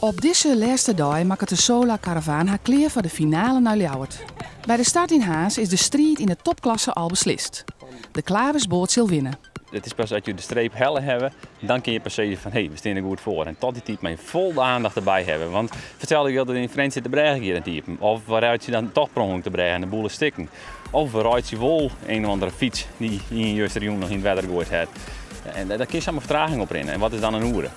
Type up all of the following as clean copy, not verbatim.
Op dizze lêste dei makket de Solar Karavaan har klear foar de finale nei Ljouwert. By de start yn Harns is de striid yn de topklasse al beslist. De Klaversboat sil winne. It is pas as je de streep helle hawwe, dan kinne je pas sizze fan hé, we stean der goed foar. En tot dy tiid moatte je fol de aandacht derby hawwe. Want fertel ik dat yn Frjentsjer de brêge giet net iepen. Of we reitsje dan toch per ûngelok de brêge en de boel is stikken. Of we reitsje wol een of andere fyts dy't ien justerjûn noch yn it wetter goaid hat. En dêr kin samar fertraging oprinne. En wat is dan in oere?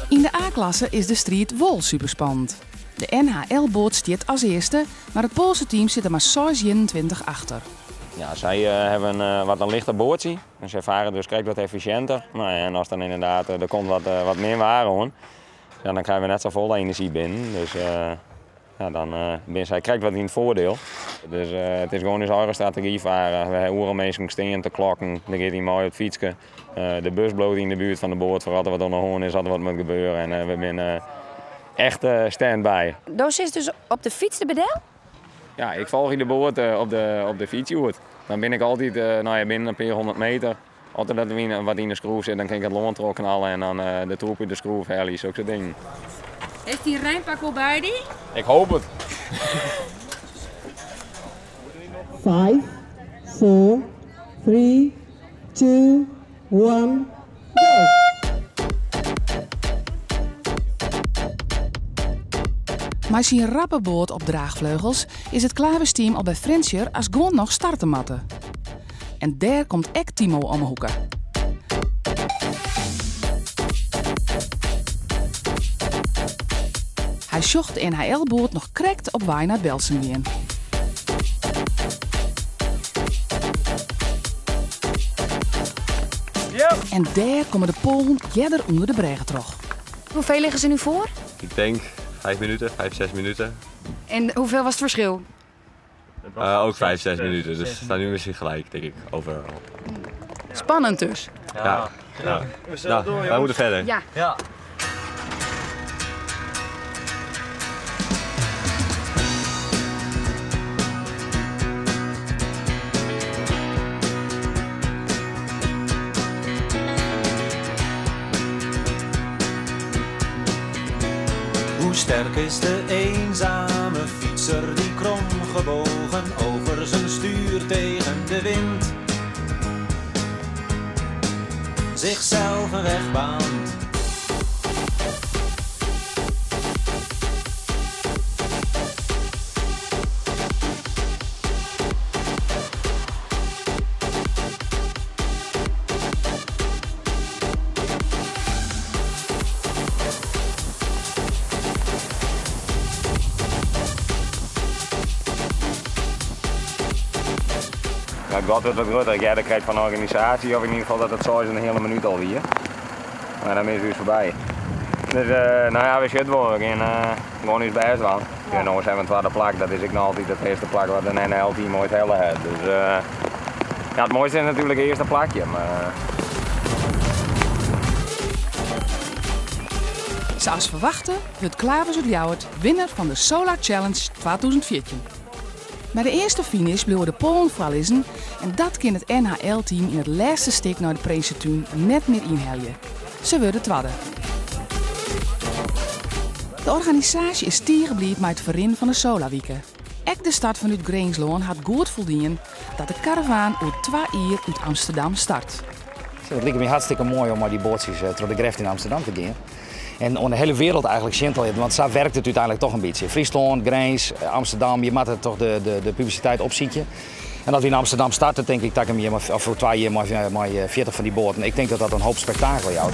Yn de A-klasse is de striid wol superspannend. De NHL-boat stiet as earste, mar it Poalse team sit der mar 6,21 achter. Ja, sy hawwe in wat in lichter boatsje en sy fare dus krekt wat effisjinter. No ja, en as dan ynderdaad der komt wat, wat min waar oan, ja, dan krije we net safolle enerzjy binnen. Dus ja, dan binne sy krekt wat yn it foardiel. Dus it is gewoan ús eigen strategy fare. We hawwe oeral minsken stean te klokken, der giet ien mei op it fytske. De bus bliuwt yn de buert fan de boat foar as der wat oan de hân is, as der wat moat gebeure. En we binne echt stand-by. Do sitst dus op de fyts derby del? Ja, ik folgje de boat op de fyts hjoed. Dan bin ik altyd, no ja, binnen in pear hûndert meter. As der wat yn de skroef sit, dan kin ik it lân trochknalle en dan de troep út de skroef helje, sokke dingen. Hast dyn reinpak wol by dy? Ik hoop it. 5, 4, 3, 2, 1, go! Mei syn rappe boat op draachfleugels is it Klaversteam al by Frjentsjer as guon noch starte moatte. En dêr komt ek Timo om 'e hoeke. Hy sjocht de NHL-boat noch krekt op wei nei Belsum gean. En dêr komme de Poalen earder ûnder de brêge troch. Hoeveel liggen ze nu voor? Ik denk 5 minuten, 5, 6 minuten. En hoeveel was het verschil? Ook 5, 6 minuten, dus ze staan nu misschien gelijk, denk ik, overal. Spannend dus. Ja. Ja. Nou, wij moeten verder. Ja. Ja. Hoe sterk is de eenzame fietser die krom gebogen over zijn stuur tegen de wind zichzelf een weg baant. Ja, God wurdt wat grutter. Ik hearde krekt fan de organisaasje, of yn ieder gefal dat it seis en in heale minút al wie. Mar dan binne se ús foarby. Dus no ja, we sjogge it wol. We gean gewoan ús bêst dwaan. Ja, no hawwe we in twadde plak. Dat is ek noch altyd it heechste plak wat in NHL-team oait helle hat. Dus ja, it moaiste is natuerlik it earste plakje. Mar... Sa as ferwachte wurdt Klavers út Ljouwert winner fan de Solar Challenge 2014. By de earste finish bliuwe de Poalen foarlizzen en dat kin it NHL-team yn it lêste stik nei de Prinsetún net mear ynhelje. Se wurde twadde. De organisaasje is tige bliid mei it ferrin fan de Solarwike. Ek de start fanút Grinslân hat goed foldien dat de karavaan oer twa jier út Amsterdam start. It liket my hartstikke moai om mei dy boatsjes troch de greft yn Amsterdam te gean. En oan de hiele wereld eigentlik sjen te litten, want sa werkt it úteinlik toch in bytsje. Fryslân, Grins, Amsterdam, je moatte toch de publisiteit opsykje. En as we yn Amsterdam starte, tink ik dat ik him hjir of oer twa jier mei 40 fan dy boaten, ik tink dat dat in hoop spektakel jout.